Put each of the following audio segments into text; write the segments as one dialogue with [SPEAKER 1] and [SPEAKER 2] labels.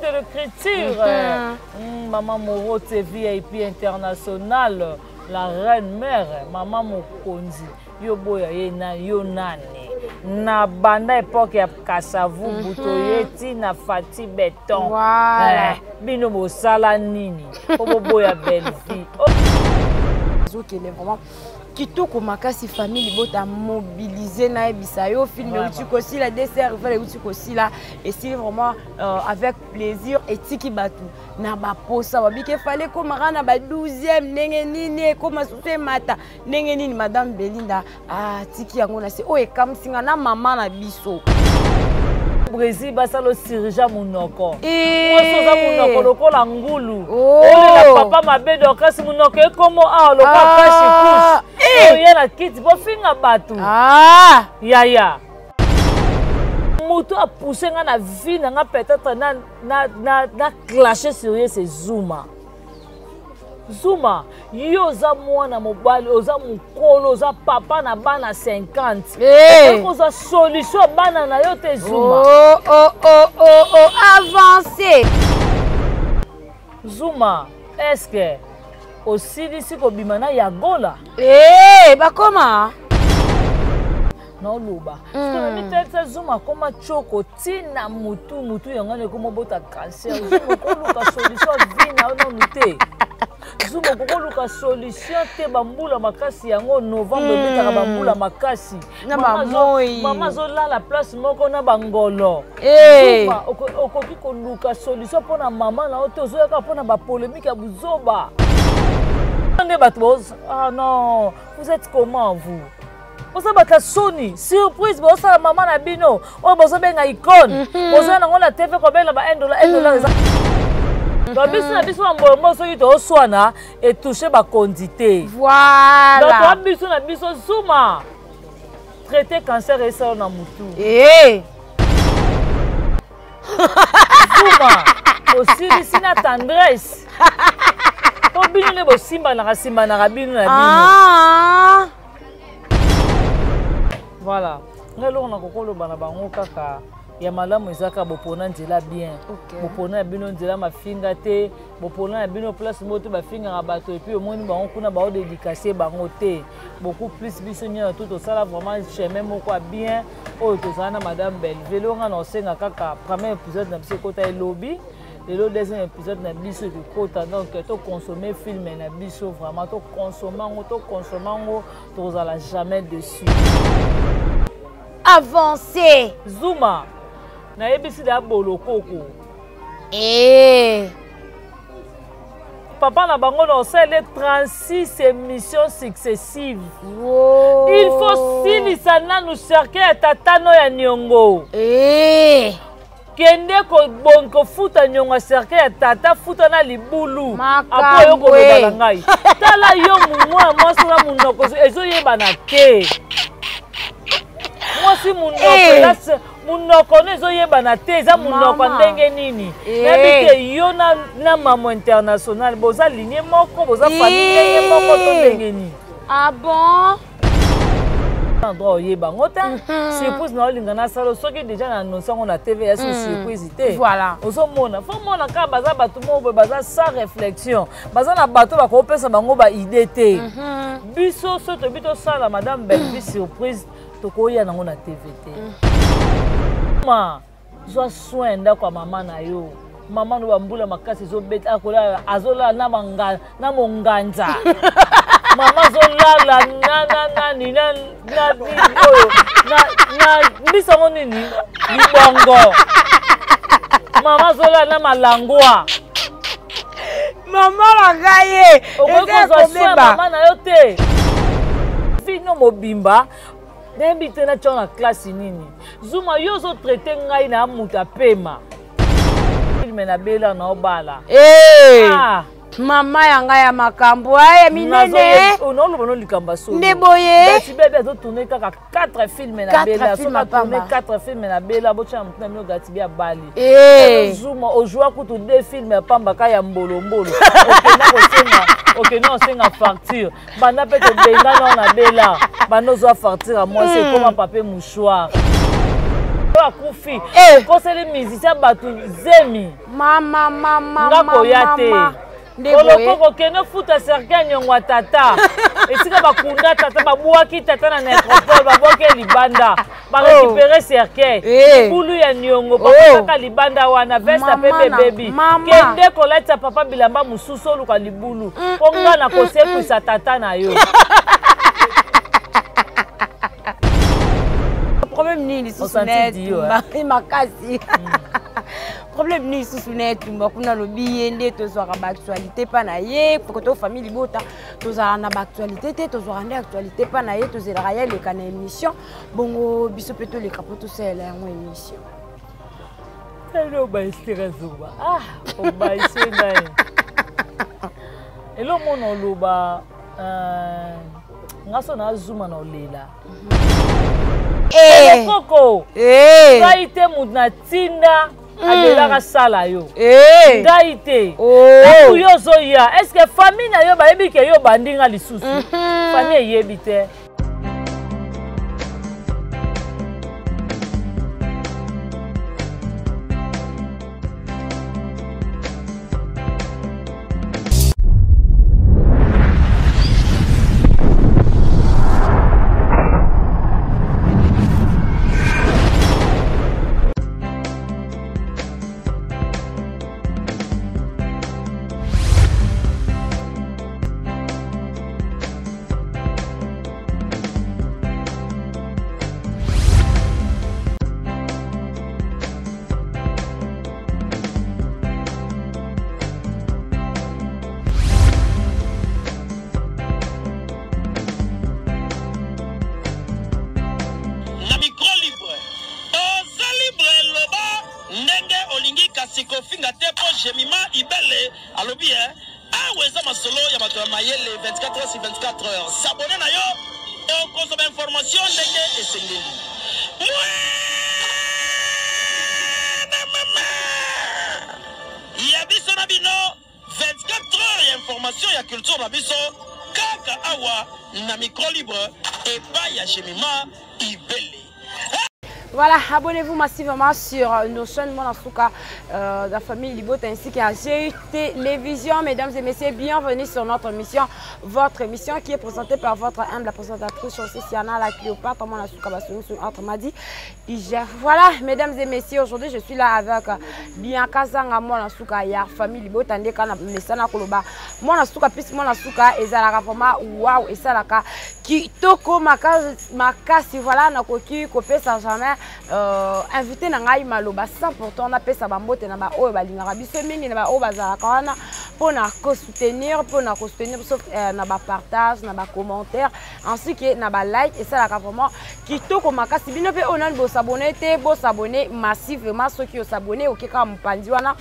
[SPEAKER 1] de l'écriture. Maman Morote VIP internationale, la reine mère, maman Mokonzi. Yo boya ye na yo nani. Na banda époque ya Kasavubu mm -hmm. toyeti na Fati Beton.
[SPEAKER 2] Voilà.
[SPEAKER 1] Eh, bino bosala nini? Po boboya Bellevue. Oh.
[SPEAKER 2] Ezokende vraiment kitoko makasi. Famille libota mobilisé, nayebisa yo, film euti kosila, dcr rival euti kosila, esili vraiment avec plaisir. Etiki bato na baposa babiki efale ekomaka na ba 12e ndenge nini, ekoma susu emata ndenge nini. Madame Belinda atiki yango na se oyo ekamwisinga na mama na biso.
[SPEAKER 1] Brésil basala chirurgie monoko. Mwasi oza monoko lokola ngulu. Olela papa mabe Dorcas, monoko ekomo awa lokola cache couche. Oye na kiti bofinga bato. Yaya, moto apousse nga na vie na nga, peut-être na clashe sur ye, c'est Zuma. Zuma, yo oza mwana mobali, oza mokolo, oza papa na bana 50.
[SPEAKER 2] Hey.
[SPEAKER 1] Okoki kozwa solution ya bana na yo te, Zuma?
[SPEAKER 2] Oh, avancé.
[SPEAKER 1] Zuma, est-ce osilisi kobima na Yagola?
[SPEAKER 2] Hey, bakoma.
[SPEAKER 1] Naoloba mitelisa, Zuma akoma tioko ntina mutu mutu yango wana ekoma obota cancer. Zuma, okoluka solution ya vie na yo nanu te. Zuma, okokoluka solution te. Bambula makasi yango, novembre ebetaka bambula makasi.
[SPEAKER 2] Na bamoi.
[SPEAKER 1] Mama azolala place moko na bangolo. Zuma, okoki koluka solution mpona mama na yo te? Ozoyaka mpona bapolémique ya buzoba nde bato. Ah non, vous êtes comment, vous? Boza bato ya soni. Surprise bozosala mama na bino oyo bozobenga icone, bozoya nango na TV kobenga ba 1 dollar, 1 dollar eza. Donc biso na biso bambolombo, soki tooswana, etouche bakonzi te.
[SPEAKER 2] Voilà.
[SPEAKER 1] Donc toa biso na biso. Zuma, traité cancer esala na mutu. Zuma, osilisi na tendresse mpo bino nde bosimbanaka simbanaka bino na bino. Voilà, ngai eloko na kokoloba na bango kaka ya malamu eza kaka bopona nzela bien. Bopona ya bino nzela mafinga te, bopona ya bino place moko te bafingaka bato. Et puis omoni bango kuna baodédicace bango te beaucoup plus. Biso nyonso tu tosala vraiment chemin moko ya bien oyo tozala na madame Bellevue. Eloko nga na osenga kaka, premier épisode na biso ekota elobi lelo, deuxième épisode na biso ekokota. Donc toconsommer film na biso vraiment, toconsommer yango, toconsommer yango, tokozala jamais dessus.
[SPEAKER 2] Avancé.
[SPEAKER 1] Zuma, nayebisi da bolokoko. Papa na bango na osala 36 émissions successives. Il faut silisa nanu cercueil ya tatano ya niongo. Kende kofuta niongo ya cercueil ya tata, futa na libulu apo oyo koloba na ngai. Tala yo, mwana mwasi na monoko ezoyebana te. Mwasi monoko, monoko no ezoyebana te, eza monoko ya ndenge nini? Nayebi te. Yo na mamo international boza ligne moko, boza famille ndenge moko to ndenge nini?
[SPEAKER 2] Ah bon.
[SPEAKER 1] Endroit oyeba yango te. Surprise na olinga nasala, soki déjà na annonce yango na TV, ya surprise te. Ozomona, fo mona kaka baza bato moko boye baza sans réflexion, baza na bato bakopesa bango baidée te. Biso so toyebi tosala madame Bellevue surprise, tokoya nango na TV te. Ma zwa soin ndako ya mama na yo. Mama no bambula makasi ezobeta, akolala, azolala na monganza. Mama azolala na nani na nini oyo na mbisango nini, libongo. Mama azolala na malangwa.
[SPEAKER 2] Mama na ngai ye.
[SPEAKER 1] Okoki kozwa soin mama na yo te? Bino mobimba nayebi te natya na classe nini. Zuma, yo ozotraite ngai na moto apema film na bela na obala.
[SPEAKER 2] Ah. Mama ya ngai ya makambo aya minene.
[SPEAKER 1] Naoloba no likambo ya solo.
[SPEAKER 2] Nde boye.
[SPEAKER 1] Bebe azotourne kaka 4 film na bela. Soki atourne 4 film na bela, botya na motu na bino Gatibi abali. Zuma, ozwa kutu 2 film ya pamba ka ya mbolombolo, okenda kosenga, okenda kosenga facture. Banda mpe tobengana na bela, banda ozwa facture ya mwasi, ekoma papier mouchoir. Akufi, okoseli musicien bato zemi.
[SPEAKER 2] Mama mama.
[SPEAKER 1] Nga koya te. Olokoko, kende futa cercueil, niongo ya tata, esika bakunda tata, babwaki tata na nécropole, babwaki libanda, barécupéré cercueil, bulu ya niongo bakaka libanda wana, veste mpe bebebi. Kende kolatisa papa bilamba mosusu, oluka libulu, mpo nga na kosekwisa tata na yo.
[SPEAKER 2] Problème nini lisusu na Etumba makasi? Problème nini lisusu na Etumba kuna? Alobi ye nde tozwaka baactualité mpa na ye. To famille libota tozala na baactualité te, tozwaka nde actualité mpa na ye. Tozelaka ye aleka na émission, bongo biso mpe toleka mpo tosalela yango émission.
[SPEAKER 1] Tali obaisika zuba, ah, obaisi ngai. Elomona oloba nga so nazuma na olela koko ngai te. Moto na ntinda alelaka sala yo ngai te. Ntango yo ozoya, est-ce famille na yo bayebi ke yo obandi nga lisusu? Famille eyebi te.
[SPEAKER 3] Na micro libre, oza libre, loba ndenge olingi, kasi kofinga te, mpo Jemima Ibele alobi e awa eza masolo ya bato ya mayele. 24 heures sur 24 heures, s'abonner na yo, okozwa bainformation ndenge esengeli. Mwana mama ya biso na bino, 24 heures ya information ya culture na biso, kaka awa na micro libre, epai ya Jemima Ibele.
[SPEAKER 2] Voilà, abonnez-vous massivement sur nos chaînes Monasuka, la famille Libota ainsi qu'à GU Télévision. Mesdames et messieurs, bienvenue sur notre émission, votre émission qui est présentée par votre humble présentatrice, Siana la Cléopâtre, Monasuka Bassouni, autrement dit, Voilà, mesdames et messieurs, aujourd'hui je suis là avec Bianca Zanga, Monasuka, ya famille Libota, ndeka na mesana koloba. Monasuka, plus Monasuka, ezalaka vraiment waouh, esalaka kitoko makasi. Voilà, nakoki kopesa jamais invité na ngai maloba sans pourtant napesa bambote na baoyo balingaka biso mingi, na baoyo bazalaka wana mpona kosoutenir biso na bapartage, na bacommentaire ainsi que na balike. Esalaka vraiment kitoko makasi. Bino mpe oyo nani bos'abonner te, bos'abonner massivement. Soki os'abonner, oke kaka mopanzi wana,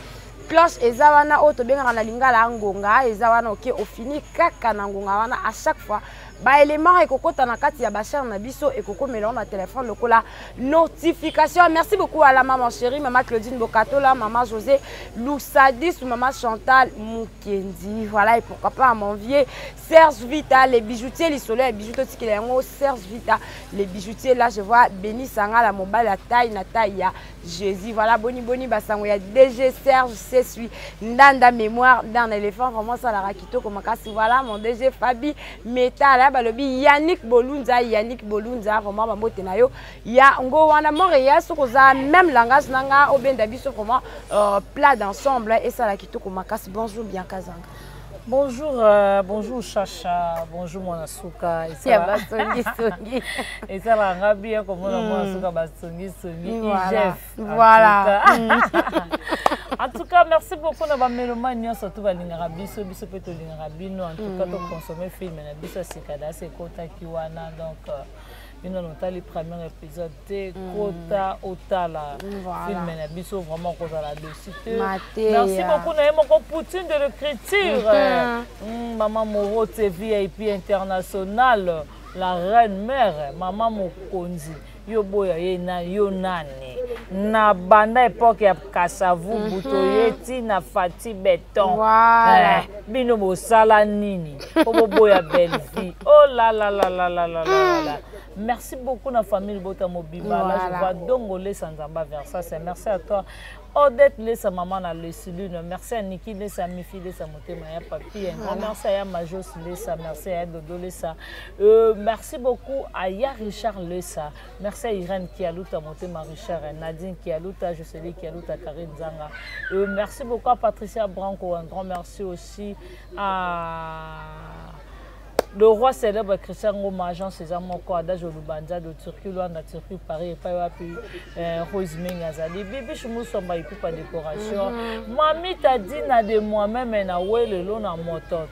[SPEAKER 2] cloche eza wana, oyo tobengaka na lingala ngonga, eza wana. Oke ofini kaka na ngonga wana, à chaque fois baélément ekokɔta na kati ya bachaîne na biso, ekokomela na téléphone lokola notification. Merci beaucoup à la maman chérie, mama Claudine Bokatola, mama José Loussadis, mama Chantal Mukendi. Voilà, et pourquoi pas à mon vieux Serge Vita les bijoutiers. Lisolo ya bijou, totikela yango Serge Vita les bijoutiers. Là je vois Beni Sanga, la mobile ya taille na taille ya Jésus. Voilà, boni boni basango ya DG Serge Sesui Ndanda, mémoire d'un éléphant, vraiment ça la kitoko makasi. Voilà, mon DG Fabi Metal, balobi Yannick Bolunza, Yannick Bolunza, vraiment bambote na yo ya ngo wana. Montréal, soki oza même langage nanga, obenda biso vraiment plat d'ensemble, esala kitoko makasi. Bonjour Bianca Zanga.
[SPEAKER 1] Bonjour, bonjour Chacha, bonjour mwana suka.
[SPEAKER 2] Ya basongi songi.
[SPEAKER 1] Esalaka bien komona mwana suka basongi songi.
[SPEAKER 2] Voilà.
[SPEAKER 1] IGF.
[SPEAKER 2] Voilà.
[SPEAKER 1] En tout cas, merci beaucoup na bamélomane nyonso to balingaka biso, biso mpe tolingaka bino. En tout cas, toconsommer film na biso ya sika dasi ekotaki wana. Donc bino notali premier épisode te, kota otala film na biso, vraiment kozala déçu te. Merci beaucoup na ye moko Poutine de l'écriture, mama Moro te, VIP international, la reine mère, mama mokonzi. Yo boya ye na yo nani na banda époque ya Kasavubu, toye ti na Fati Beton.
[SPEAKER 2] Voilà.
[SPEAKER 1] Eh, Bino bosala nini po boboya Bellevue? Oh la la la la la la la la. Merci beaucoup na famille Bota Mobimba. Voilà. Là je vois Dongo Lesa Nzamba Versace. Merci à toi. Odette Lesa maman na Lesilune. Merci à Niki Lesa Mifi Lesa Motema ya Papi. Un grand merci à Majos Lesa. Merci à Dodo Lesa. Merci beaucoup à Ya Richard Lesa. Merci à Irène Kialuta Motema Richard, Nadine Kialuta, Jocelyne Kialuta, Karine Zanga. Merci beaucoup à Patricia Branco. Un grand merci aussi à le roi célèbre Christian Ngoma, Jean César Moko, Adage Olubanza de Turquie, Luanda, Turquie, Paris, et Paris, Rose Mengazali, Bibi Choumousomba, et puis pas décoration. Mami Tadina de moi-même, na Wele, Lona Moto.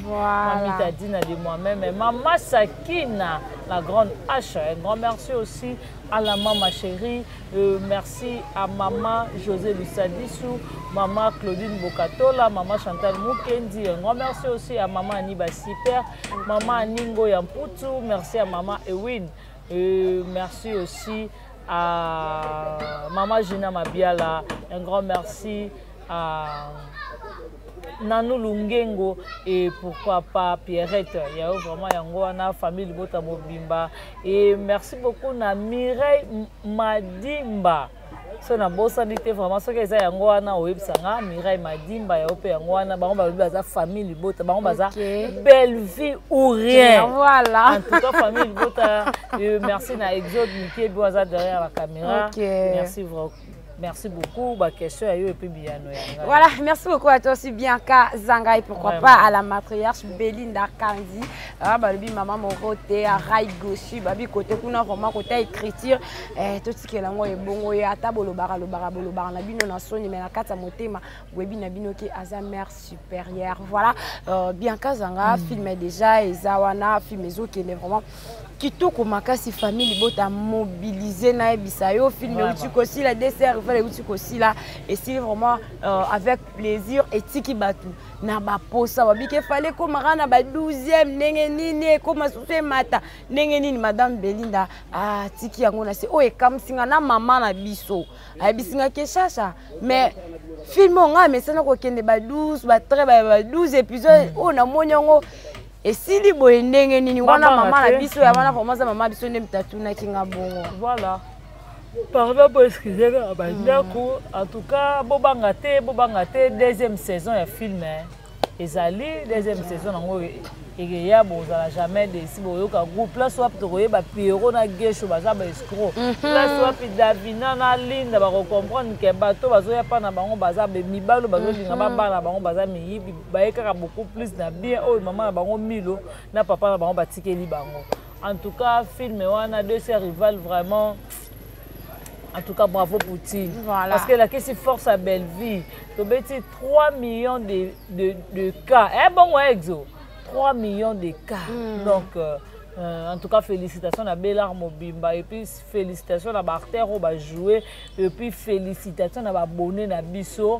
[SPEAKER 2] Voilà.
[SPEAKER 1] Mami Tadina de moi-même, Mama Sakina, la grande H. Un grand merci aussi à la maman chérie. Merci à maman José Lussadissou, maman Claudine Bokatola, maman Chantal Mukendi. Un grand merci aussi à maman Aniba Siper, maman Aningo Yamputu. Merci à maman Ewin. Merci aussi à maman Gina Mabiala. Un grand merci à Nanou Lungengo et pourquoi pas Pierrette. Il y a vraiment Yangoana, famille Libota Mobimba. Et merci beaucoup na Mireille Madimba. So na bosani te vraiment soki eza yango wana oyebisanga Mireille Madimba ya ope yango wana bango balobi baza famille Libota, bango baza belle vie ou rien.
[SPEAKER 2] Voilà.
[SPEAKER 1] En tout cas famille Libota, merci na Exode Mikebi aza derrière la caméra. Merci vraiment. Merci beaucoup. Bah, question à eux et puis bien, no, ya,
[SPEAKER 2] Voilà, merci beaucoup à toi aussi, Bianca Zangai. Pourquoi
[SPEAKER 1] Vraiment.
[SPEAKER 2] pas à la matriarche Belinda Kandi. Ah, bah, lui, maman Morote, à Rai Gossu, babi, côté kuna, vraiment, côté écriture. Eh, tout ce qui est là, moi, est bon, et à table, le bar, le bar, le bar, na bino, na soni, mais na kata motema, webi, na bino, ki, aza mère supérieure. Voilà, Bianca Zanga, filme déjà, et Zawana, filme zo, qui est vraiment kitoko makasi famille libota mobilisé na yebisa yo film euti kosila dessert rival euti kosila et si vraiment avec plaisir etiki batu na baposa babike fallait komaka na ba 12e ndenge nini ekoma susu emata ndenge nini madame Belinda atiki yango na se oyo ekamwisinga na mama na biso ayebisinga ke shasha mais film oyo ngai amesana kokende ba 12 ba 13 ba 12 épisode oyo namoni yango esili boye ndenge nini wana mama na biso ya wana vraiment za mama biso nde mtatunaki nga bongo.
[SPEAKER 1] Voilà. Pardon pour excuser nga bandako. En tout cas, bobanga te, bobanga te, deuxième saison ya film, hein. Ezali deuxième saison nango ekeya bozala jamais déçu, boyoka groupe place wapi tokoyeba Pierrot na Gesho baza ba escroc. Place wapi Davina na Linda ba comprendre que bato bazoya pa na bango baza be mibalo bazolinga ba bana bango baza miyibi baye kaka beaucoup plus na bien oyo mama na bango Milo na papa na bango batikeli bango. En tout cas film wana deux sœurs rivales vraiment. En tout cas, bravo Poutine.
[SPEAKER 2] Voilà.
[SPEAKER 1] Parce que la question force à Bellevue. Tu as 3 millions de cas. Eh bon, ouais, Exo. 3 millions de cas. Donc, en tout cas, félicitations à Bellard Mobimba. Et puis, félicitations à Barter, on va jouer. Et puis, félicitations à Bonnet, à Bisso.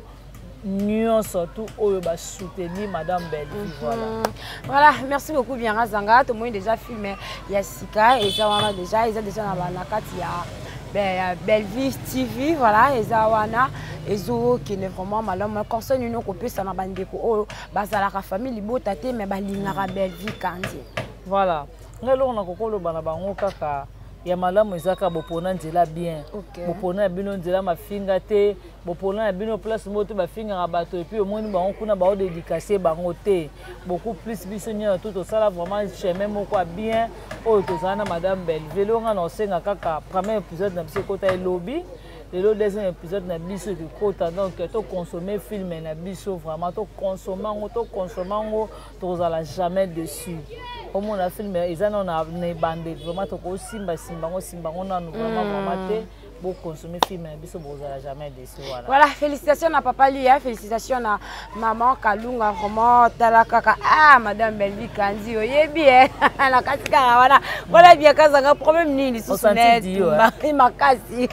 [SPEAKER 1] Nyonso tout oyo ba soutenir Madame Bellevue, voilà.
[SPEAKER 2] Voilà, merci beaucoup Bianca Zanga. Tout le monde déjà filmé. Il y a Sika et ça wana déjà, ils ont déjà dans la kati ya ben Bellevue TV, voilà, et ça wana ezo qui est vraiment malamu. Conseil nous ko pesa na bandeko oyo bazalaka famille libota te mais balingaka Bellevue Kandi.
[SPEAKER 1] Voilà. Ngelo na kokolo bana bango kaka ya malamu ezaka bopona nzela bien. Bopona ya bino nzela mafinga te, bopona ya bino place moto bafingaka bato et puis omoni bango kuna bao dédicacer bango te. Beaucoup plus biso nyonso tout tosala vraiment chemin moko ya bien oyo tozala na Madame Bellevue. Lelo nga na osenga kaka premier épisode na biso ekota elobi. Lelo deuxième épisode na biso ekota, donc to consommer film na biso vraiment to consommer yango, to consommer yango, tozala jamais dessus. Omona film eza nano na ebandeli, vraiment tokosimba simba yango, simba yango nanu vraiment, vraiment te. Bo consommer film na biso, bozala jamais déçu, voilà.
[SPEAKER 2] Voilà, félicitations à papa Lia, félicitations à maman Kalunga, vraiment tala kaka. Ah, madame Bellevue Kandi, oyebi, hein. La kasika, voilà. Voilà bien kazanga problème ni lisusu
[SPEAKER 1] Osenti
[SPEAKER 2] net,
[SPEAKER 1] dio, hein.
[SPEAKER 2] Marie Makasi.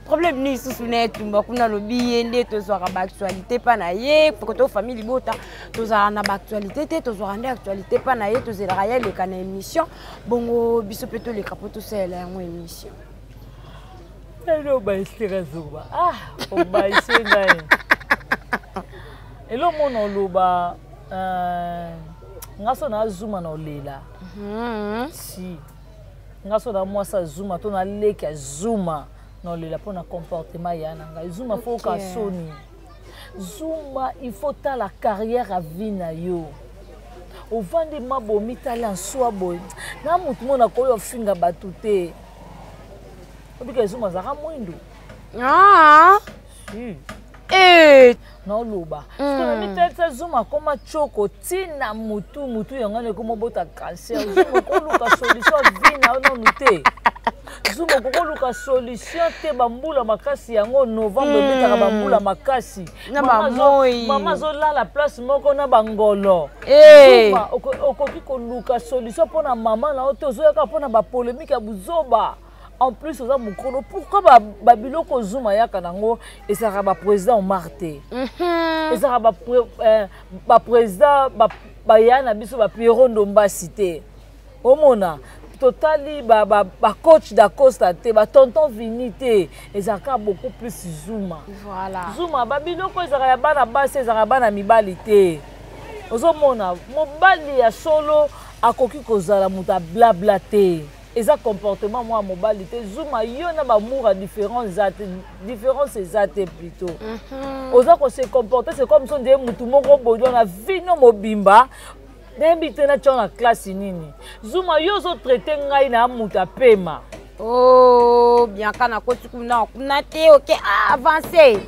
[SPEAKER 2] Problème ni lisusu net, tumba kuna lobi yende tozwaka ba actualité pa na ye, faut que to famille libota, tozala na ba actualité te, tozwaka nde actualité pa na ye, tozelaka ye leka na émission. Bongo biso pe toleka po tosala yango émission.
[SPEAKER 1] Hello, baisira zuba. Ah, obaise ngai. Elo mona oloba euh, nga so na zuma na olela. Si. Nga so na mwasi zuma to na leki ya zuma na olela mpo na comportement ya na ngai. Zuma okay. Faut ka soni. Zuma il faut tala carrière ya vie na yo. Ovandi mabomi tala nswa boye. Na mutu mona koyo ofinga bato te. Obika zuma azalaka mwindu.
[SPEAKER 2] Ah.
[SPEAKER 1] Si.
[SPEAKER 2] Eh.
[SPEAKER 1] Naoloba sikoyo na mitalisa zuma akoma tioko ntina mutu mutu yango wana ekoma obota cancer. Zuma okoluka solution ya vie na yo nanu te. Zuma okokoluka solution te, bambula makasi yango novembre ebetaka bambula makasi.
[SPEAKER 2] Na bamoi.
[SPEAKER 1] Mama azolala place moko na bangolo. Zuma okoki koluka solution mpona mama na yo te, ozoyaka mpona bapolémique ya buzoba. En plus oza mokolo, pourquoi babiloko zuma yaka nango ezalaka baprésident Omar te, ezalaka baprésident baya na biso bapiero Ndombasi te, omona totali bacoach dacosta te, batonton Vini te, ezalaka beaucoup plus Zuma.
[SPEAKER 2] Voilà.
[SPEAKER 1] Zuma babiloko ezalaka ya bana basi, ezalaka bana mibali te. Ozomona mobali ya solo akoki kozala moto ablabla te, eza comportement mwa mobali te. Zuma yo na bamour ya différence eza te, différence eza te plutôt. Oza kose comporter, c'est comme so ndeye mutu moko boye na vino mobimba, nayebi te natya na classe nini. Zuma yo ozotraite ngai na moto apema.
[SPEAKER 2] Oh, Bianca nakoti kuna kuna te. Ok, avance,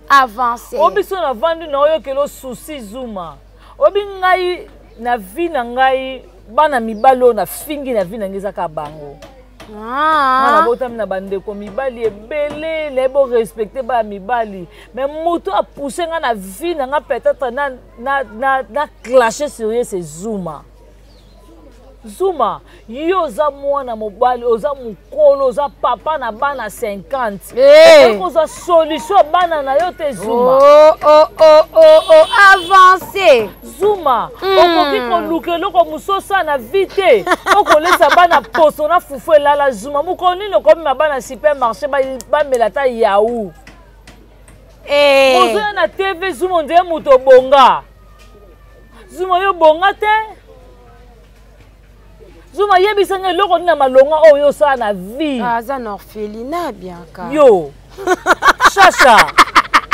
[SPEAKER 2] avance.
[SPEAKER 1] O biso navandi na oyokela osusi. Zuma, oyebi ngai na vie na ngai, bana mibali oyo nafingi na vie na ngai ezaka bango.
[SPEAKER 2] Ah.
[SPEAKER 1] Nga nabotami na bandeko mibali ebele, nayebi orespecte bana mibali, mais moto apousse nga na vie na nga peut-être na clashe sur ye, c'est Zuma. Zuma, yo oza mwana mobali, oza mokolo, oza papa na bana 50.
[SPEAKER 2] Hey.
[SPEAKER 1] Okoki kozwa solution ya bana na yo te, Zuma?
[SPEAKER 2] Oh, avance.
[SPEAKER 1] Zuma, okoki koluka eloko mosusu osala na vie te, okolesa bana poso na fufu elala? Zuma, mokolo nini okomema bana supermarché bamela ata yaourt?
[SPEAKER 2] Eh.
[SPEAKER 1] Ozoya na TV, Zuma, ondire moto obonga. Zuma, yo bonga te. Zuma, yebisanga eloko nini na malonga oyo osala na vie?
[SPEAKER 2] Aza na orphelinat, Bianca.
[SPEAKER 1] Yo Chacha,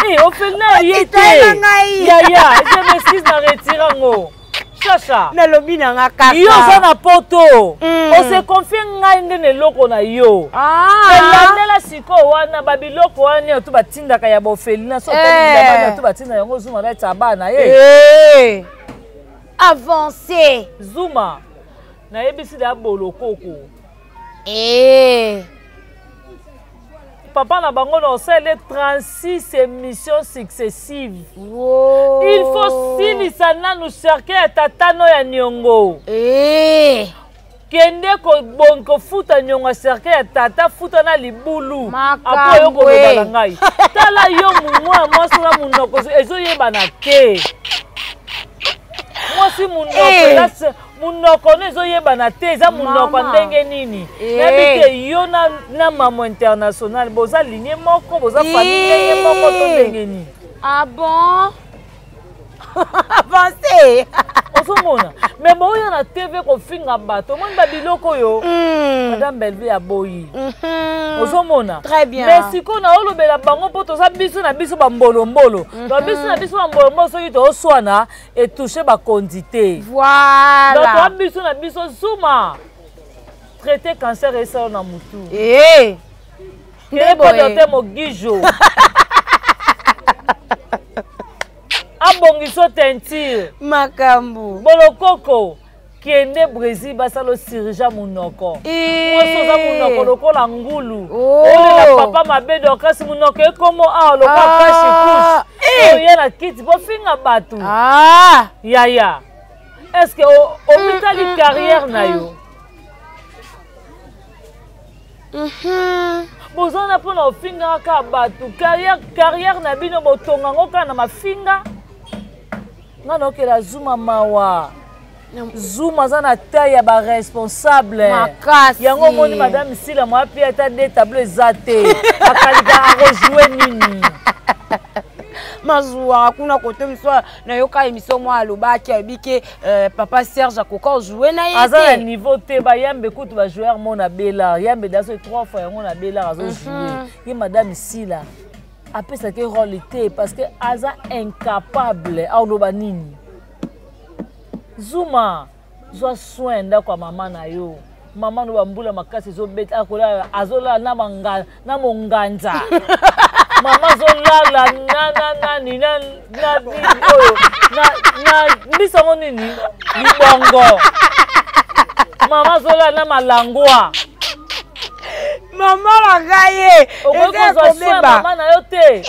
[SPEAKER 1] Eh, orphelinat ye te.
[SPEAKER 2] Otitela ngai.
[SPEAKER 1] Yaya, je m'excuse, na retire yango. Chacha,
[SPEAKER 2] nalobi na nga kaka.
[SPEAKER 1] Yo oza na poto, ose confie ngai nde na eloko na yo.
[SPEAKER 2] Ah.
[SPEAKER 1] Elandela sikoyo wana babiloko wana nini to batindaka ya baorphelinat so
[SPEAKER 2] Eh.
[SPEAKER 1] otali to batinda yango, Zuma natia bana ye.
[SPEAKER 2] Eh. Avance.
[SPEAKER 1] Zuma, nayebisi da bolokoko.
[SPEAKER 2] Eh.
[SPEAKER 1] Papa na bango na osala 36 émissions successives.
[SPEAKER 2] Wow.
[SPEAKER 1] Il faut silisa nanu cercueil ya tatano ya niongo.
[SPEAKER 2] Eh.
[SPEAKER 1] Kende kofuta niongo ya cercueil ya tata, futa na libulu.
[SPEAKER 2] Makambo,
[SPEAKER 1] apo yo koloba na
[SPEAKER 2] eh.
[SPEAKER 1] ngai, tala yo mwana mwasi oza monoko ezoyebana te, mwasi monoko
[SPEAKER 2] Eh.
[SPEAKER 1] Monoko no ezoyebana te, eza monoko ya
[SPEAKER 2] Mama.
[SPEAKER 1] ndenge nini?
[SPEAKER 2] Eh.
[SPEAKER 1] Nayebi te, yo na mamo international boza ligne moko, boza famille ndenge moko to ndenge nini?
[SPEAKER 2] Ah bon? Avance.
[SPEAKER 1] Ozomona, mais boya na TV kofinga bato, omoni babiloko oyo madame Bellevue aboyi. Ozomona?
[SPEAKER 2] Très bien.
[SPEAKER 1] Mais sikoyo naolobela bango mpo toza biso na biso bambolombolo, to biso na biso bambolombolo, soki tooswana etouche bakonzi te. Donc
[SPEAKER 2] Voilà.
[SPEAKER 1] toa biso na biso. Zuma, traité cancer esala na mutu.
[SPEAKER 2] Eh.
[SPEAKER 1] Kende
[SPEAKER 2] boye.
[SPEAKER 1] po docteur Mogijo abongisa teinture.
[SPEAKER 2] Makambo.
[SPEAKER 1] Bolokoko, kende Brésil basala chirurgie monoko.
[SPEAKER 2] Eh.
[SPEAKER 1] Mwasi oza monoko lokola ngulu.
[SPEAKER 2] Oh.
[SPEAKER 1] Olela papa mabe Dorcas, monoko ekomo awa lokola
[SPEAKER 2] Ah.
[SPEAKER 1] cache couche.
[SPEAKER 2] Eh.
[SPEAKER 1] Oya na kiti bofinga bato.
[SPEAKER 2] Ah.
[SPEAKER 1] Yaya, est ce que omitali carrière na yo? Boza na mpona ofingaka kaka bato, carrière na bino botonga yango kaka na mafinga. Nga naokela Zuma mawa. Zuma aza na taille ya baresponsable.
[SPEAKER 2] Makasi.
[SPEAKER 1] Yango omoni madame Sila mwa api ata de tableau eza te, akalika akojoue nini?
[SPEAKER 2] Mazuwa kuna kote mosusu nayoka émission mwa alobaki alobi ke papa Serge akoka ojoue na ye.
[SPEAKER 1] Aza na niveau te. Bayambe kutu bajoueur mo na Belar, Yambe daso trois fois yango na Belar azojoue. Ye madame Sila apesaki rôle te parce que aza incapable. Aoloba nini? Zuma, zwa soin ndako ya mama na yo. Mama no bambula makasi ezobeta, akolala, azolala na monganza. Mama azolala na nani, na nini oyo, na mbisango nini, libongo. Mama azolala na malangwa.
[SPEAKER 2] Mama na ngai ye.
[SPEAKER 1] Okoki kozwa soin mama na yo te,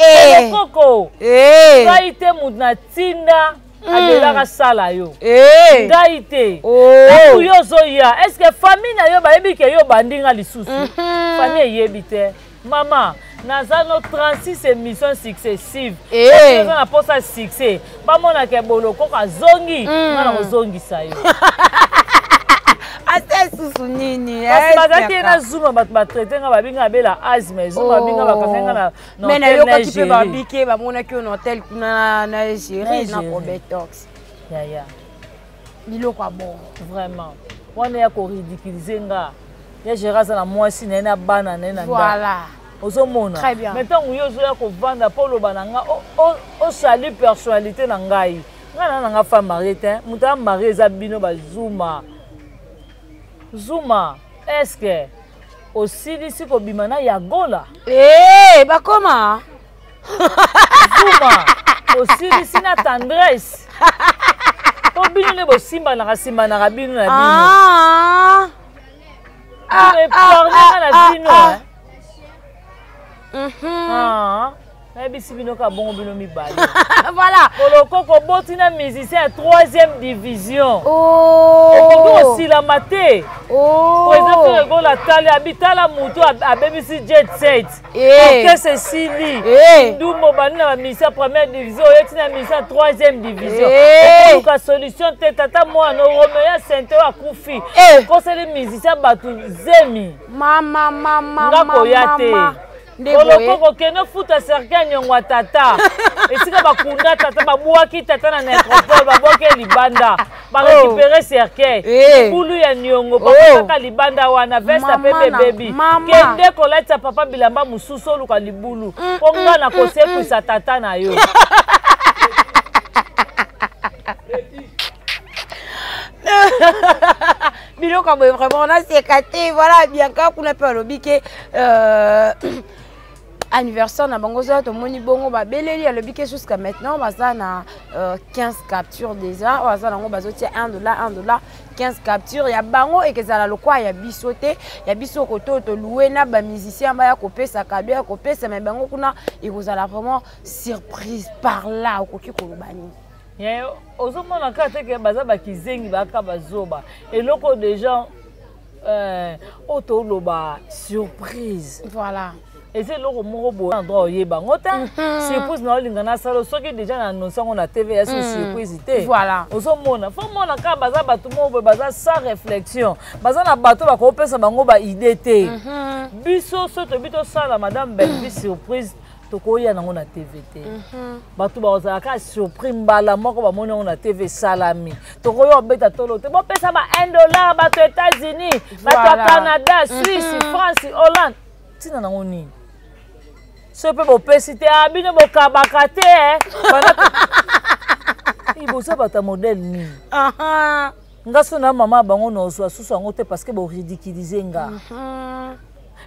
[SPEAKER 1] koko? Ngai te moto na tinda abelaka sala yo, ngai te. Ntango yo ozoya, est ce que famille na yo bayebi ke yo bandinga lisusu? Famille eyebi te. Mama, naza no 36 émissions successive. Eza na mposa succès, bamonaka Bolokoko azongi. Nga na kozongisa yo.
[SPEAKER 2] Ata susu nini?
[SPEAKER 1] Kasi bazalaki ye na Zuma, bato batraite nga, babinga abela asthme. Zuma babinga, bakanga nga na
[SPEAKER 2] Mais nayokaki mpe babike bamonaki yo na hotel kuna na Géri na Cobetox.
[SPEAKER 1] Yaya.
[SPEAKER 2] Biloko ya bongo.
[SPEAKER 1] Vraiment, wana ya koridiculiser nga. Ya Géri aza na mwasi na ye na bana na ye na
[SPEAKER 2] ndako.
[SPEAKER 1] Ozomona? Mais ntango yo ozoya kovanda mpo oloba na nga, osali personnalité na ngai, ngai na nga femme mariée te. Moto ya marié eza bino bazuma. Zuma, est ce que osilisi kobima na Yagola?
[SPEAKER 2] Hey, bakoma.
[SPEAKER 1] Zuma, osilisi na Tendresse? Po bino nde bosimbanaka simbanaka bino na bino. Épargne nga na bino. Nayebisi bino ka bongo, bino mibale.
[SPEAKER 2] Voilà.
[SPEAKER 1] Bolokoko oboti na musicien ya troisième division, okoki kosilama te. Président Ferre Gola tali abi, tala motu abebisi jet set, orchestre esili, ndumbo bandi na bamusicien ya première division, oyeti na musicien ya troisième division, okoluka solution te. Tata mwana Romeo ya sente oyo akufi, okoseli musicien bato zemi.
[SPEAKER 2] Mama, mama.
[SPEAKER 1] Nga koya te. Bolokoko, kende futa cercueil, niongo ya tata, esika bakunda tata, babwaki tata na nécropole, babwaki ye libanda, barécupéré cercueil, bulu ya niongo bakotaka libanda wana, veste pepe ebebi. Kende kolatisa papa bilamba mosusu, oluka libulu mpo nga na kosekwisa tata na yo.
[SPEAKER 2] Biloko ya boye vraiment naseka te. Voilà, Bianca kuna mpe alobi ke anniversaire na bango ozoya, tomoni bongo babeleli. Alobi ke jusqu'à maintenant baza na 15 capture déjà oyo aza nango, bazotia 1 dollar, 1 dollar, 15 capture ya bango. Ekezala lokwa ya biso te. Ya biso kote oyo toluwe na bamusicien baya kopesa cadeau ya kopesa, mais bango kuna ekozala vraiment surprise. Par là okoki koloba nini?
[SPEAKER 1] Ozomona kaka te ke baza bakizengi, baka bazoba. Eloko déjà oyo toloba surprise.
[SPEAKER 2] Voilà.
[SPEAKER 1] Eza eloko moko boye na droit oyeba yango te. Surprise na olinga nasala, soki déjà na annonce yango na TV, ya surprise te.
[SPEAKER 2] Voilà.
[SPEAKER 1] Ozomona, fo mona kaka baza bato moko boye, baza sans réflexion, baza na bato bakopesa bango baidée te. Biso so tobi tosala madame Bellevue surprise, tokoya nango na TV te. Bato bazala kaka surpris mbala moko bamoni yango na TV esalami. Tokoya obeta tolo te, bopesa ba 1 dollar, bato États-Unis, bato ya Canada, Suisse, France, Hollande. Ntina nango nini? So mpe bopesi te, a bino bokabaka te. Boza bato ya modèle nini? Nga so na mama bango nozwa susu yango te parce que boridiculiser nga.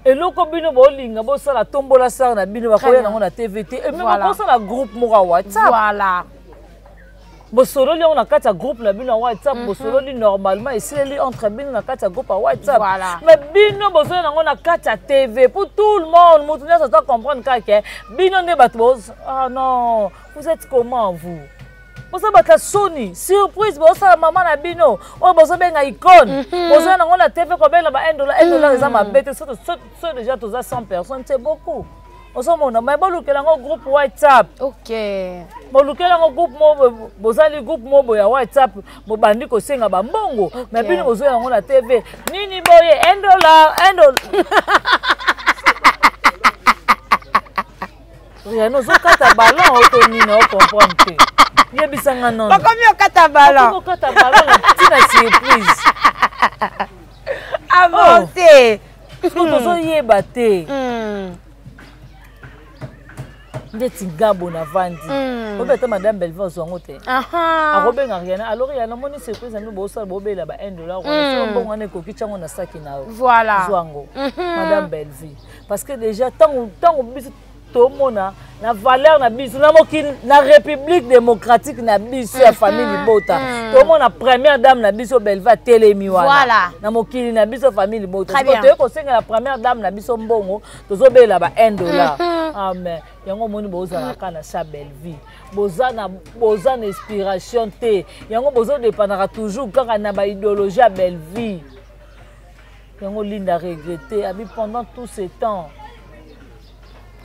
[SPEAKER 1] Eloko bino bolinga bosala, tombola star na bino, bakoya nango na TV te. Mais bakosala groupe moko ya WhatsApp. Bosololi yango na kati ya groupe na bino ya WhatsApp, bosololi normalement, esileli entre bino na kati ya groupe ya WhatsApp. Mais bino bozoya nango na kati ya TV pour tout le monde, moto nyonso aza comprendre kaka bino nde bato. Ah non, vous êtes comment, vous? Boza bato ya soni. Surprise bozosala mama na bino oyo bozobenga icône, bozoya nango na TV, kobenga ba 1 dollar. 1 dollar eza mabe te. So déjà toza 100 personnes, c'est beaucoup. Ozomona, mais bolukela yango groupe WhatsApp. Bolukela yango groupe mo, bozali groupe mo boye ya WhatsApp, bobandi kosenga bambongo. Mais bino bozoya yango na TV nini boye, 1 dollar, 1 dollar. Riano, ozokata ballon oto nini? nini ocomprendre te. Yebisanga nono.
[SPEAKER 2] Bakomi okata ballon.
[SPEAKER 1] Okata ballon na ntina surprise.
[SPEAKER 2] Avancé.
[SPEAKER 1] Oh. Tozoyeba te. Ndeti ngabo navandi obi ata madame Belva ozwa yango te, akobenga Riana. Alors Riana, omoni surprise na bino bosala, bobela ba 1 dollar wana, soki mbongo wana ekoki, tiango na saki na yo. Zwa yango, madame Bellevue, parce que déjà ntango biso tomona na valeur na biso na mokili, na République démocratique na biso ya famille libota, tomona première dame na biso Belva atelemi wana na mokili na biso famille libota, toye kosengela première dame na biso mbongo, tozobela ba 1 dollar. Amen. Yango omoni, bozala kaka na sa Bellevue, boza na inspiration te. Yango bozodépendaka toujours kaka na baidéologie ya Bellevue. Yango Linda regrette abi pendant tout ce temps,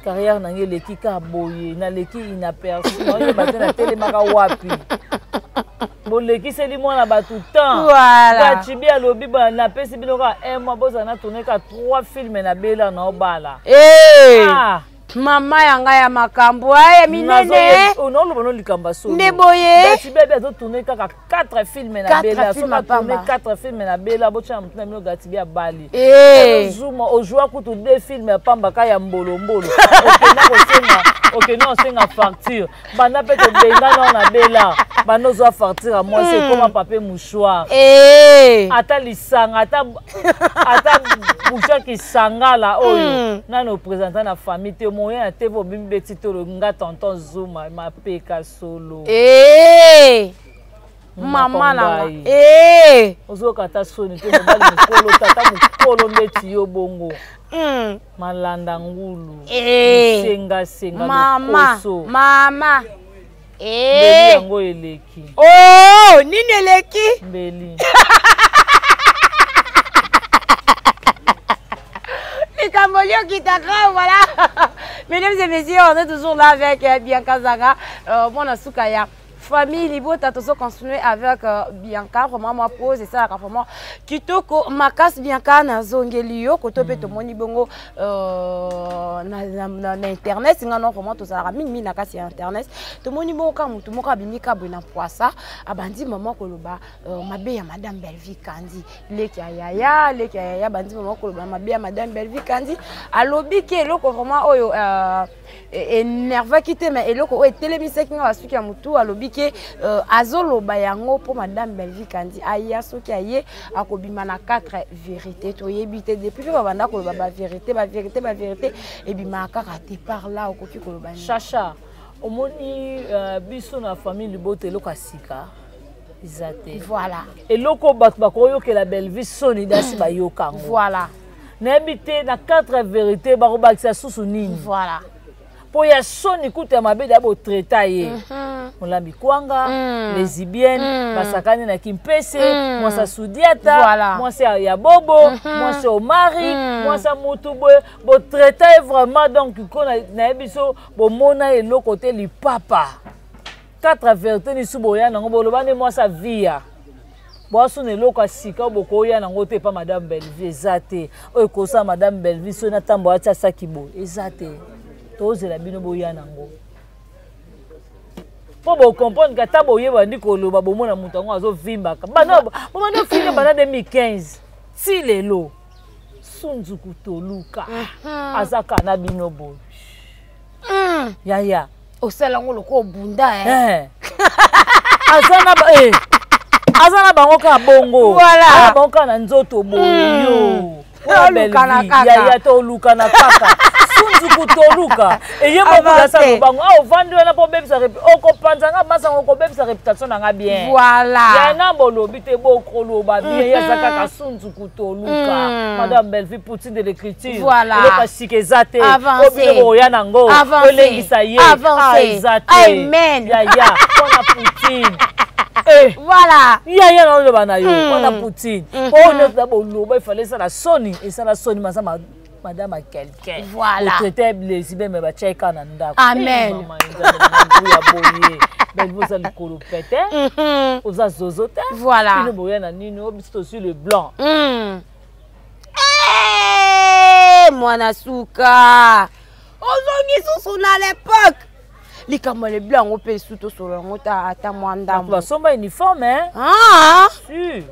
[SPEAKER 1] carrière na ngai eleki kaka boye, naleki inaperçu, naoyeba te natelemaka wapi. Bolekiseli mwana bato temps. Gachibi alobi, napesi bino kaka un mois, bozala na tourne kaka trois filme na bela na obala.
[SPEAKER 2] Ah. Mama ya ngai ya makambo aya minene.
[SPEAKER 1] Naoloba no likambo ya solo.
[SPEAKER 2] Nde boye.
[SPEAKER 1] Gatibi abi azotourne kaka 4 filme na bela. Soki atourne 4 filme na bela, botya na motu na bino, Gatibi abali. Zuma ozwa kutu deux filme ya pamba ka ya mbolombolo, okenda kosenga, okenda kosenga facture. Banda mpe tobengana na bela, banda ozwa facture ya mwasi, ekoma papier mouchoir. Ata lisanga, ata bouchon kisangala oyo nano oprésente na famille te, moyen ya te. Obimi beti tolo nga tonton Zuma mapeka solo.
[SPEAKER 2] Mama na
[SPEAKER 1] ngai, ozoyoka ata soni te? Mobali mokolo, tata mokolo ndeti yo bongo, malanda ngulu, sengasenga.
[SPEAKER 2] Mama, mama.
[SPEAKER 1] Mbeli yango eleki.
[SPEAKER 2] Oh, nini eleki?
[SPEAKER 1] Mbeli.
[SPEAKER 2] Likambo liokitaka. Voilà, mesdames et messieurs, on est toujours là avec Bianca Zanga, mwana suka ya famille libota. Tozo continuer avec Bianca. Vraiment mwa pause esalaka vraiment kitoko makasi. Bianca, nazongeli yo koto mpe tomoni bongo na internet. Nga no vraiment tozalaka mingimingi na kati ya internet. Tomoni bongo kaka motu moko abimi ka boye na poisa, abandi mama koloba mabe ya madame Bellevue Kandi, leki ya yaya, leki ya yaya. Bandi mama koloba mabe ya madame Bellevue Kandi. Alobi ke eloko vraiment oyo énervaki te, mais eloko oyo etelemisaki nga basuki ya motu, alobi ke azoloba yango mpo madame Bellevue Kandi aya. Soki aye, akobima na 4 vérité. Toyebi te, depuis mpe babanda koloba bavérité, bavérité, bavérité ebimaka kaka te. Par là okoki koloba nini?
[SPEAKER 1] Chacha, omoni, biso na famille libota, eloko ya sika eza te. Eloko bato bakoyokela Bellevue soni, dasi bayoka yango. Nayebi te na 4 vérité bakobakisa susu nini. Mpo ya soni kutu ya mabe da botraita ye, molambi kwanga, lesbienne, basakani na kimpese, mwasi ya Sudiata, mwasi ya Bobo, mwasi ya Omari, mwasi ya mutu boye, botraita ye vraiment. Donc ko nayebi so bomona eloko te, lipapa 4 vérité lisu boya nango, boloba nde mwasi avia bwasuna. Eloko ya sika oyo bokoya nango te epa madame Bellevue eza te. Oyo ekosala madame Bellevue soki na ntambo atia saki boye eza te. Tozela bino boya nango mpo bocomprendre ke ata boyeba ndi koloba, bomona moto yango azovimbaka. Bobanda ofinga banda 2015 ti lelo, sunzuku toluka aza kaka na bino boye, yaya.
[SPEAKER 2] Osala yango lokola obunda.
[SPEAKER 1] Eh. Aza na bango kaka bongo. Aza na bango kaka na nzoto boye yo.
[SPEAKER 2] Olukana kaka.
[SPEAKER 1] Yaya, tolukana kaka, sunzuku toluka eye mokulasa lobango. A ovandi wana mpo obebisa, okopanza nga masango, okobebisa réputation na nga bien. Yana bolobi te, bokoloba bien. Ye aza kaka sunzuku toluka, madame Bellevue, poutine de l'écriture. Eloko ya sika eza te.
[SPEAKER 2] Avancé.
[SPEAKER 1] Obino bokoya nango
[SPEAKER 2] Avancé.
[SPEAKER 1] olengisa ye.
[SPEAKER 2] Avancé.
[SPEAKER 1] Ah, eza te.
[SPEAKER 2] Amen.
[SPEAKER 1] Yaya, mpona poutine. Eh. Yaya, na oloba na yo mpona poutine oyo nyonso na boloba, efale esala soni, esala soni. Maza madame a quelqu'un. Otraite lesbienne, me batia ye kaka na ndako.
[SPEAKER 2] Amen.
[SPEAKER 1] Eh, mama, Nzambe na ngai, ya boye Bellevue oza likolo pete, oza zozo te. Bino boya na nini? Oyo biso tozwi le blanc.
[SPEAKER 2] Eh, mwana suka, ozongi susu na l'époque. Likambo ya leblanc yango mpe esu tosolola yango ta ata mwa ndambo.
[SPEAKER 1] Basomba uniforme hein?
[SPEAKER 2] Ah!
[SPEAKER 1] Si.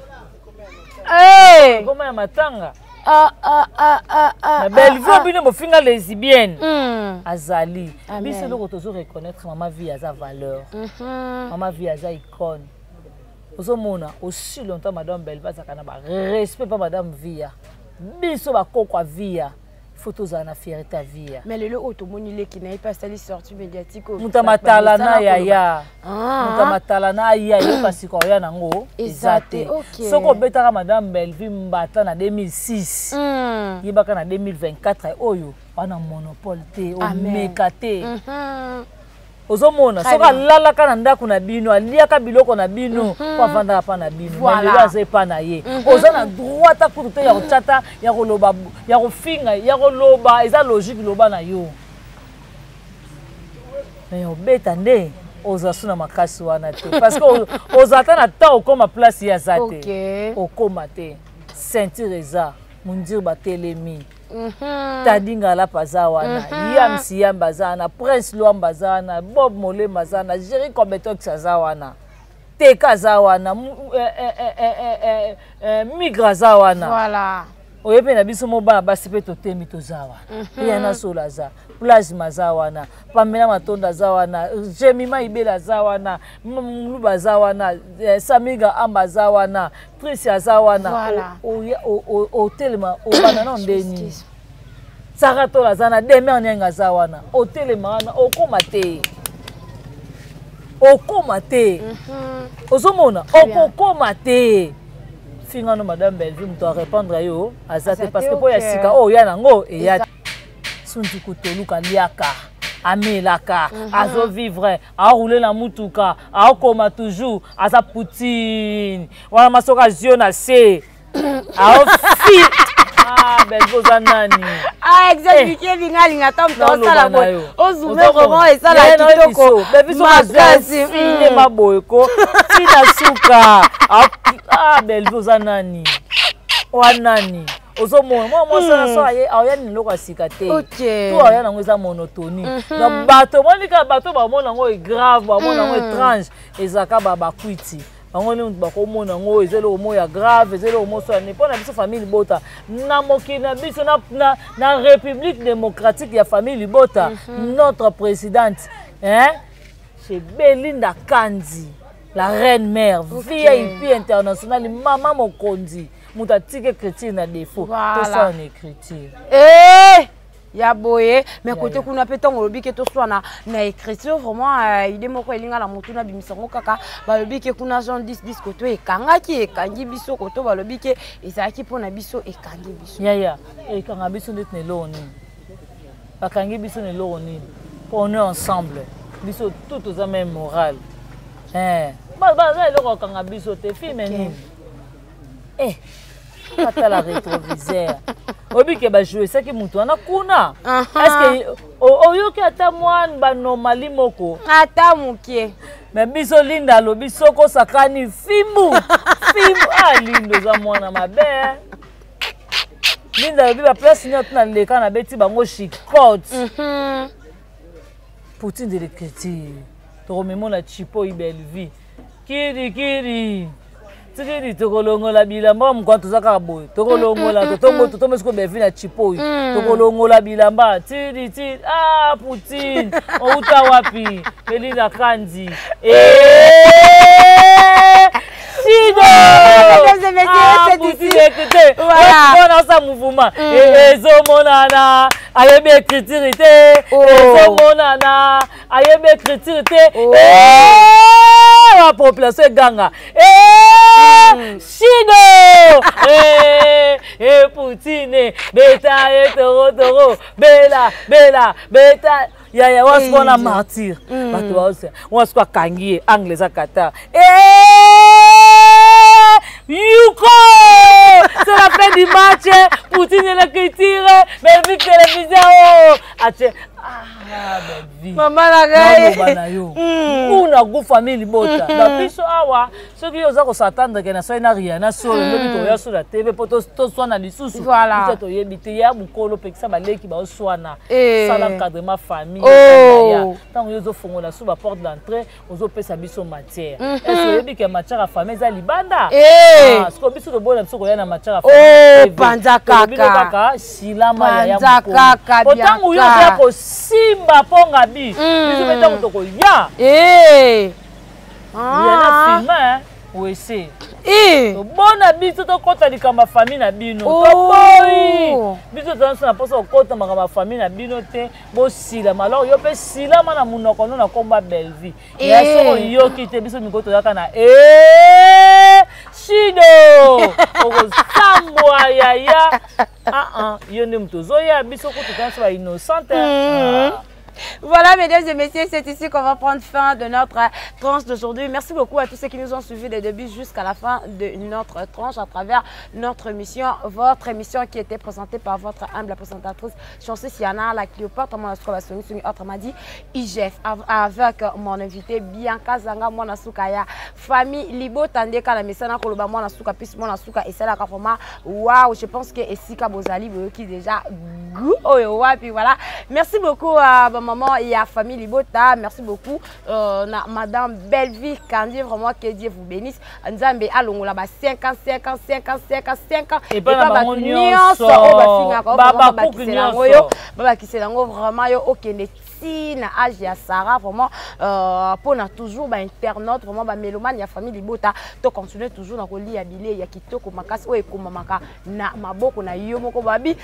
[SPEAKER 2] Hey!
[SPEAKER 1] Ekoma ya matanga.
[SPEAKER 2] Ah, ah, ah, ah, ah,
[SPEAKER 1] Na Bellevue
[SPEAKER 2] ah, ah.
[SPEAKER 1] bino bofinga lesbienne. Azali.
[SPEAKER 2] Amen.
[SPEAKER 1] Biso eloko tozo reconnaître mama vie aza valeur. Mama vie aza icône. Ozomona aussi longtemps madame Bellevue azalaka na ba respect pa madame Via. Biso bakoko ya Via. Faut tozala na fierté ya Via.
[SPEAKER 2] Mais lelo oyo tomoni leki na ye mpe asali sortie médiatique oyo
[SPEAKER 1] Moto ya matala na
[SPEAKER 2] basala
[SPEAKER 1] yaya.
[SPEAKER 2] Ah.
[SPEAKER 1] Moto ya matala na aya yoka sika oya nango
[SPEAKER 2] Eza
[SPEAKER 1] eza
[SPEAKER 2] te,
[SPEAKER 1] te.
[SPEAKER 2] ok.
[SPEAKER 1] Soki obetaka madame Bellevue mbata na 2006, yebaka na 2024 oyo wana monopole te,
[SPEAKER 2] Amen.
[SPEAKER 1] omeka te. Ozomona
[SPEAKER 2] Très
[SPEAKER 1] soki
[SPEAKER 2] bien.
[SPEAKER 1] alalaka na ndako na bino, aliaka biloko na bino, po avandaka pa na bino.
[SPEAKER 2] Voilà.
[SPEAKER 1] Mais lelo aza epa na ye. Oza na droit ta kutu te ya kotiata, ya koloba, ya kofinga, ya koloba, eza logique loba na yo. Mais obeta nde oza su na makasi wana te, parce que oza ata na temps okoma place ye aza te. Okoma te. Ceinture eza, mundir batelemi. Tadinga Lapa aza wana, Yamsi Yamba aza wana, Prince Luamba aza wana, Bob Molema aza wana, Jerry Kobetox aza wana, Teka aza wana, Migra aza wana.
[SPEAKER 2] Voilà.
[SPEAKER 1] Oyebi na biso mo bana basi mpe totemi toza wana. Yana Sola aza, Plasma aza wana, Pamela Matonda aza wana, Jemima Ibela aza wana, Mluba aza wana, Samiga Amba aza wana, Tricia aza wana.
[SPEAKER 2] Voilà.
[SPEAKER 1] Otelema, obanda na ndeni. Sarah Tola aza na Demer Niang aza wana. Otelema wana, okoma te. Okoma te. Ozomona, okokoma te. Fingano madame Bellevue moto a répondre yo aza te,
[SPEAKER 2] Aza
[SPEAKER 1] parce
[SPEAKER 2] te,
[SPEAKER 1] que po ya
[SPEAKER 2] ok.
[SPEAKER 1] sika oyo ya nango eya suntu kutoluka liaka amelaka, azo vivre, aroule na mutuka, aokoma toujours aza Poutine wana masoka azio na se aofi. Ah, Bellevue oza nani?
[SPEAKER 2] Ah, expliquer binga alinga ata moto
[SPEAKER 1] Naoloba
[SPEAKER 2] osala
[SPEAKER 1] na
[SPEAKER 2] boye.
[SPEAKER 1] yo.
[SPEAKER 2] Ozume
[SPEAKER 1] Ozomona.
[SPEAKER 2] vraiment esala
[SPEAKER 1] Ye, nayebi
[SPEAKER 2] kitoko
[SPEAKER 1] so. Bellevue soki
[SPEAKER 2] makasi.
[SPEAKER 1] azwi fine maboye ko tina suka. Ah, Bellevue oza nani? Oa nani? Ozomona mwa mwasi wana so aye aoya nini eloko ya sika te. To aoya nango eza monotonie. Donc bato omoni kaka bato bamona yango e grave, bamona yango étrange, ezalaka bakwiti. Bango nde moto bakomona yango eza eloko moko ya grave, eza eloko moko ya mpo na biso famille libota na mokili na biso na République démocratique ya famille libota. Notre présidente, hein, c'est Belinda Kandy, la reine mère, VIP internationale, mama mokonzi, moto atiki écriture na défaut.
[SPEAKER 2] Voilà.
[SPEAKER 1] Tosala na écriture.
[SPEAKER 2] Eh, ya boye mais
[SPEAKER 1] Ya,
[SPEAKER 2] côté
[SPEAKER 1] ya.
[SPEAKER 2] kuna mpe ntango olobi ke toswana na écriture vraiment, idée moko elinga na motu na bimisa yango kaka. Balobi ke kuna Jean 10 10 koto ekangaki, ekangi biso koto, balobi ke ezalaki mpona biso, ekangi biso.
[SPEAKER 1] Yaya, ekanga biso ndeti na eloko nini? Bakangi biso na eloko nini? Mpo on est ensemble, biso tout toza même moral. Eh, baza eloko bakanga biso te. Filme nini? Eh, batala rétroviseur, oyebi ke bajoue soki motu wana kuna. Est-ce oyoki ata mwa banomali moko?
[SPEAKER 2] Ata moke.
[SPEAKER 1] Mais biso Linda alobi soki osakani, fimbu fimbu. Ah, Linda oza mwana mabe, eh. Linda alobi baplace nyonso na leka nabeti bango chicote. Poutine de l'écriture, tokomemona chipo Bellevue kiri kiri tikiri, tokolongola bilamba mokwana, toza kaka boye, tokolongola totongo totombe sikoyo Bellevue na chipo oyo, tokolongola bilamba tiri tiri. Ah, Poutine outa wapi? Belinda Kandi. Eh, Sido.
[SPEAKER 2] Mesdames et messieurs,
[SPEAKER 1] Ah,
[SPEAKER 2] c'est
[SPEAKER 1] Poutine
[SPEAKER 2] ici.
[SPEAKER 1] écoutez.
[SPEAKER 2] Voilà.
[SPEAKER 1] Mpona osa mouvement ezomonana, ayebi écriture te.
[SPEAKER 2] Oh.
[SPEAKER 1] Ezomonana, ayebi écriture te.
[SPEAKER 2] Oh.
[SPEAKER 1] Eh, wa population eganga. Eh, Shido. Eh, eh, Poutine beta ye torotoro bela bela beta yaya wasiko wana martyr bato baosa wasiko akangi ye angle eza Qatar. Eh, Yuko, c'est la fin du match. Poutine et l'écriture, Bellevue télévision. Oh, atie ah, Bellevue
[SPEAKER 2] mama na ngai.
[SPEAKER 1] Naloba na yo kuna gu famille libota na biso awa, soki yo oza kos'attendre ke na soi na Riana solo, lobi toya so na TV mpo toswana lisusu.
[SPEAKER 2] Voilà.
[SPEAKER 1] Biso toyebi te ya mokolo, pekisa baleki baoswana.
[SPEAKER 2] Eh.
[SPEAKER 1] Sala encadrement famille.
[SPEAKER 2] Oh.
[SPEAKER 1] Yaya, ntango yo ozofongola su baporte d'entrée, ozopesa biso matière. Ese oyebi ke matière ya famille eza libanda? Ah, sikoyo biso toboyi na biso koya na matière ya
[SPEAKER 2] famille. Panza kaka.
[SPEAKER 1] Kaka silama, yaya. Mokolo po ntango yo ozoya kosimba mponga bi biso mpe ntango tokoya yana filme wese, tobona biso tokɔta likambo ya famille na bino. Toboyi biso, toza biso na mposa kokɔta makambo ya famille na bino te. Bosilama. Alors yo mpe silama na monoko no na nkombo ya Bellevie. Ya soko oyoki te, biso mikolo toyaka na shido, okosambwa, yaya. Ah, yo nde moto ozoya, biso kutu toza biso bainnocente.
[SPEAKER 2] Voilà, mesdames et messieurs, c'est ici qu'on va prendre fin de notre tranche d'aujourd'hui. Merci beaucoup à tous ceux qui nous ont suivis des débuts jusqu'à la fin de notre tranche à travers notre émission, votre émission qui était présentée par votre humble présentatrice, Chancé Siana, la Cléopâtre, autrement dit, IGF, avec mon invité Bianca Zanga, mwana suka ya famille Libota ndeka na mesana koloba mwana suka, puis mwana suka, et ça la vraiment, waouh, je pense que esika bozali, qui déjà goût, oh, puis voilà. Merci beaucoup à ma maman et à famille Libota. Merci beaucoup na madame Bellevie Kandi, vraiment que Dieu vous bénisse. Nzambe alongola ba 5 ans, 5 ans, 5 ans, 5 ans, 5 ans.
[SPEAKER 1] Et pas
[SPEAKER 2] bato nyonso oyo bafingaka, babakisela yango yo, babakisela yango vraiment yo, okende ti na age ya Sarah, vraiment mpona toujours bainternaute, vraiment bamélomane ya famille Libota, to continue toujours na kolia bilei ya kitoko makasi oyo ekomamaka na maboko na yo moko. Babi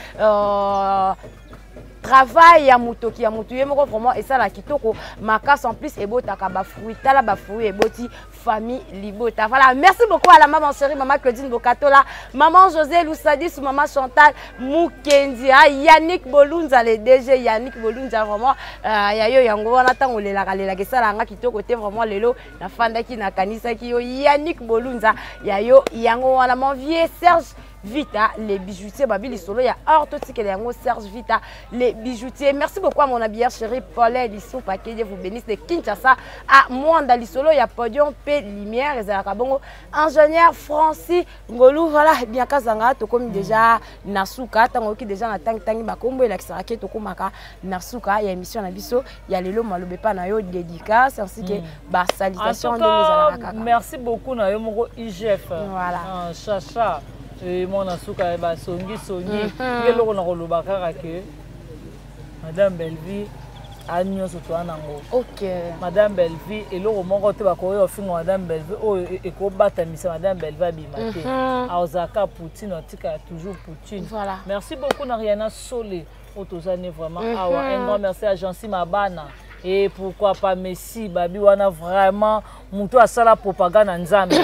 [SPEAKER 2] travail ya motoki ya motu ye moko, vraiment esala kitoko makasi. En plus ebotaka bafruit, tala bafruit eboti famille Libota. Voilà, merci beaucoup à la maman chérie, maman Claudine Bokatola, maman José Loussadis, maman Chantal Mukendi, ah, Yannick Bolunza, le DG Yannick Bolunza, vraiment ya yo yango wana. Ntango olelaka lelaka esalanga kitoko te. Vraiment lelo nafandaki nakanisaki yo, Yannick Bolunza, ya yo yango wana. Mon vieux Serge Vita, les bijoutiers, babi lisolo ya or totikela yango Serge Vita, les bijoutiers. Merci beaucoup à mon habilleur chéri Paulin Lissoupa, que Dieu vous bénisse, de Kinshasa à Mwanda. Lisolo ya podium pe lumière ezalaka bongo ingénieur Francis Ngolu. Voilà, bien kazanga, tokomi déjà na suka. Ntango oyoki déjà na tangi tangi bakombo, elakisaka ke tokomaka na suka ya émission na biso ya lelo. Maloba epa na yo, dédicace ainsi que basalutation, ndenge ezalaka kaka.
[SPEAKER 1] Merci beaucoup na yo moko IGF.
[SPEAKER 2] Voilà.
[SPEAKER 1] Ah, Chacha mwana suka basongisongi. Eloko na koloba kaka ke madame Bellevie a nyonso toa nango. Madame Bellevie, eloko moko te bakoki kofinga madame Bellevie oyo ekobatamisa madame Bellevie abima te. Azalaka Poutine, atikala toujours Poutine. Merci beaucoup na Riana Sole oyo toza ne vraiment awa. Un grand merci à Jansi Mabana et pourquoi pas Messi babi wana, vraiment moto asala propagande na Nzambe,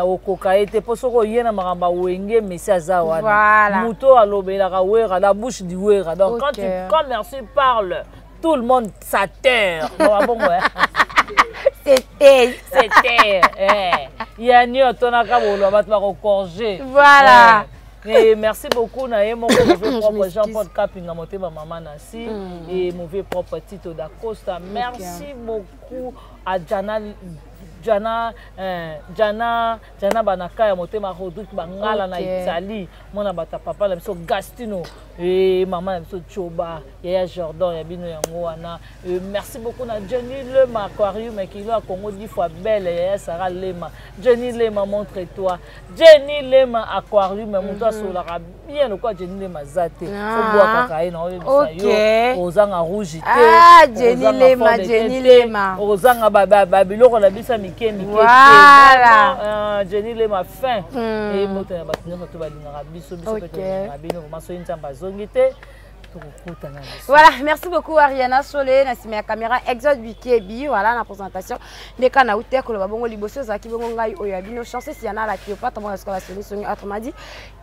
[SPEAKER 1] okoka ye te, mpo soki oye na makambo awenge, Messi aza wana, moto alobelaka Wera, la bouche du Wera. Donc quand, tu, quand Merci parle, tout le monde s'atterre bongo.
[SPEAKER 2] C'était
[SPEAKER 1] c'était yani otonaka boloba, bato bakocorge. Et merci beaucoup na ye moko mauvais propre Jean-Paul Kapinga, motema mama Nasi, et mauvais propre Tito Dacosta. Merci beaucoup à Jana Jana Jana Jana Banaka ya motema Rodrigue Bangala na Italie, mwana bata papa na biso Gastino et mama na biso Choba, yaya Jordan, ya bino yango wana. Merci beaucoup na Jenny Lema Aquarium kilo ya Congo 10 fois belle, yaya Sarah Lema. Jenny Lema, montre-toi. Jenny Lema Aquarium, moto asolaka bien lokola Jenny Lema aza te. Obwakaka ye na oyebisa yo ozanga rouge
[SPEAKER 2] te. Jenny Lema, Jenny Lema.
[SPEAKER 1] Ozanga babiloko na biso ya mike mike te. Jenny Lema fin e moto na bato nyonso to balingaka biso, biso mpe tolingaka bino vraiment. Soki Nzambe azongi te, tokokutana.
[SPEAKER 2] Voilà, merci beaucoup Ariana Sole na nsima ya caméra, Exode Bikebi, voilà na présentation ndeka na ute koloba bongo liboso ezalaki bongo ngai oyo ya bino Chance Siana la Cléopâtre, mwana sikola songi songi, autrement dit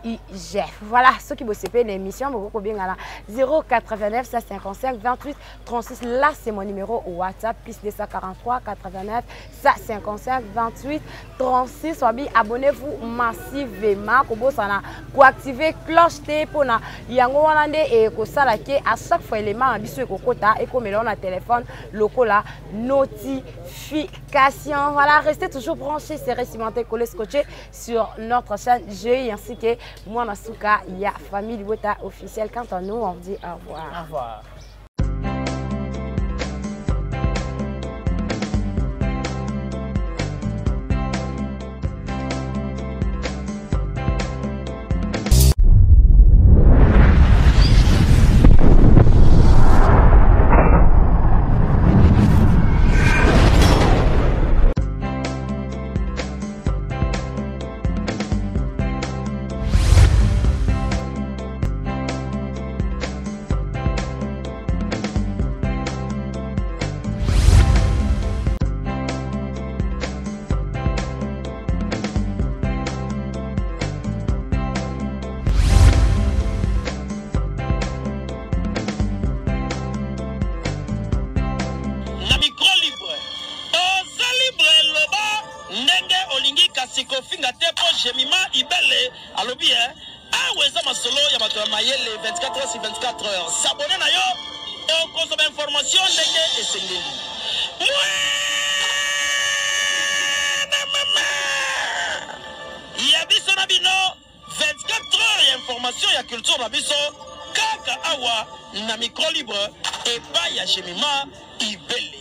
[SPEAKER 2] IGF. Voilà, soki bosepeli na émission, bokoki kobengana 089 155 28 36. Là, c'est mon numéro WhatsApp, plus 243 89 155 28 36. Wabi, abonnez-vous massivement, kobosana koactiver cloche te, mpona yango wana nde ekosala ke à chaque fois élément na biso ekokota, ekomela na téléphone lokola notification. Voilà, restez toujours branchés, serrés, cimentés, collés, scotchés sur notre chaîne GI ainsi que Mwana Suka ya famille Libota officielle. Quant à nous, on dit au revoir.
[SPEAKER 1] Au revoir.
[SPEAKER 3] bato ya mayele 24 heures sur 24 heures. S'abonner na yo okozwa ba information ndenge esengeli. Mwana mama ya biso na bino 24 heures ya information ya culture na biso kaka awa na micro libre epai ya Jemima Ibele.